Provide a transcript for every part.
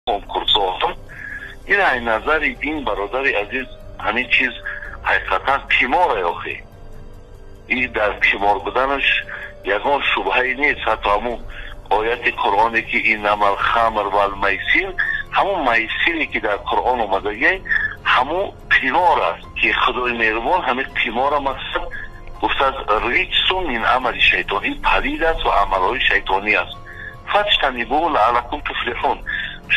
Конкурсҳо ин ай назари дин, бародари азиз, ҳамин чиз ҳақиқатан қиморе. Охи, ин дар қимор буданаш ягон шубҳае нест. Ҳатто ҳамун ояти Қуръоне, ки إنما الخمر والميسر, ҳамун майсире, ки дар Қуръон омадагӣ, ҳамун қимор аст, ки Худои меҳрубон ҳамин қимора мақсад гуфтааст: رجس من عمل الشيطان, ин палид аст ва амалҳои шайтонӣ аст. فاجتنبوه لعلكم تفلحون.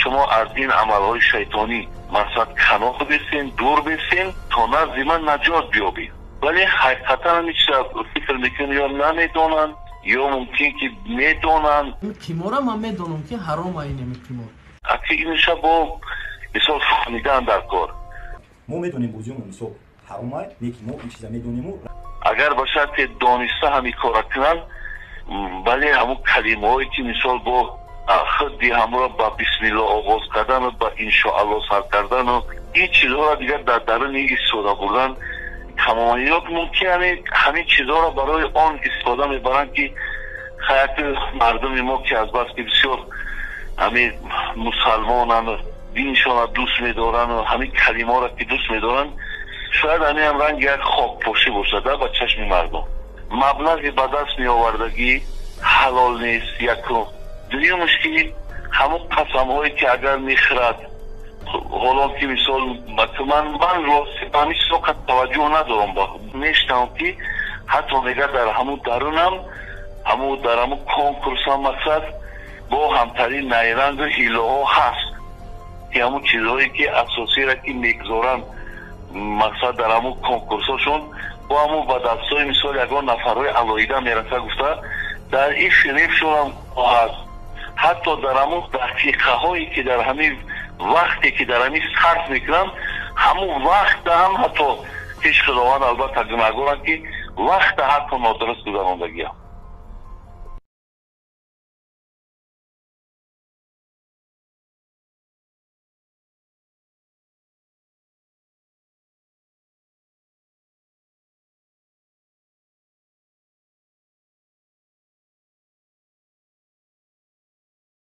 Шумо аз ин амалҳои шайтонӣ мақсад канор бесен, дур бесен, то назди ман наҷот биёбед. Вале ҳақиқатан ҳамин чиза фикр мекунем, ё намедонанд, ё мумкин ки медонанд. Қимора ман медонам, ки ҳаром айнеми қимор. Аки, иниша бо мисол фаҳмидан дар кор. Мо медонем, бозиёмо мисол ҳаромай, лекин мо ин чиза медонему. Агар ба шарте дониста ҳамин кора кунанд, бале, ҳамун калимаҳое, ки мисол бо худи ҳамро ба бисмилло оғоз кардану ба иншоалло сар кардану ин чизҳоро дигар дар даруни истифода бурдан тамоман, ё мумкин ҳамин чизҳоро барои он истифода мебаранд, ки хаяти мардуми мо, ки азбаски бисёр ҳамин мусалмонанд, диншонро дӯст медорану ҳамин калимаҳоро ки дӯст медоранд, шояд ҳамин ҳам ранги як хокпошӣ бошад ба чашми мардум. Маблағи ба даст меовардагӣ ҳалол нест, якум. Дуюмаш, ки ҳамон қасамҳое, ки агар мехӯрад, ҳолон ки мисол ман рости ба ҳамин чизо қад таваҷҷӯҳ надорам, мешунавам, ки ҳатто мега дар ҳамун дарунам, ҳамун дар ҳамун конкурсам мақсад бо ҳамтарин найрангу ҳилоҳо ҳаст, ки ҳамун чизҳое, ки асосиро ки мегузоранд, мақсад дар ҳамун конкурсҳошон бо ҳамун ба дастҳои мисол ягон нафарҳои алоҳида мераса гуфта, дар ин фиребшонам ҳаст. Ҳатто дар ҳамун дақиқаҳое, ки дар ҳамин вақте, ки дар ҳамин сарф мекунам, ҳамун вақта ҳам ҳатто пеш Худованд албатта гунаҳгорам, ки вақта ҳатто нодуруст гузарондагиам.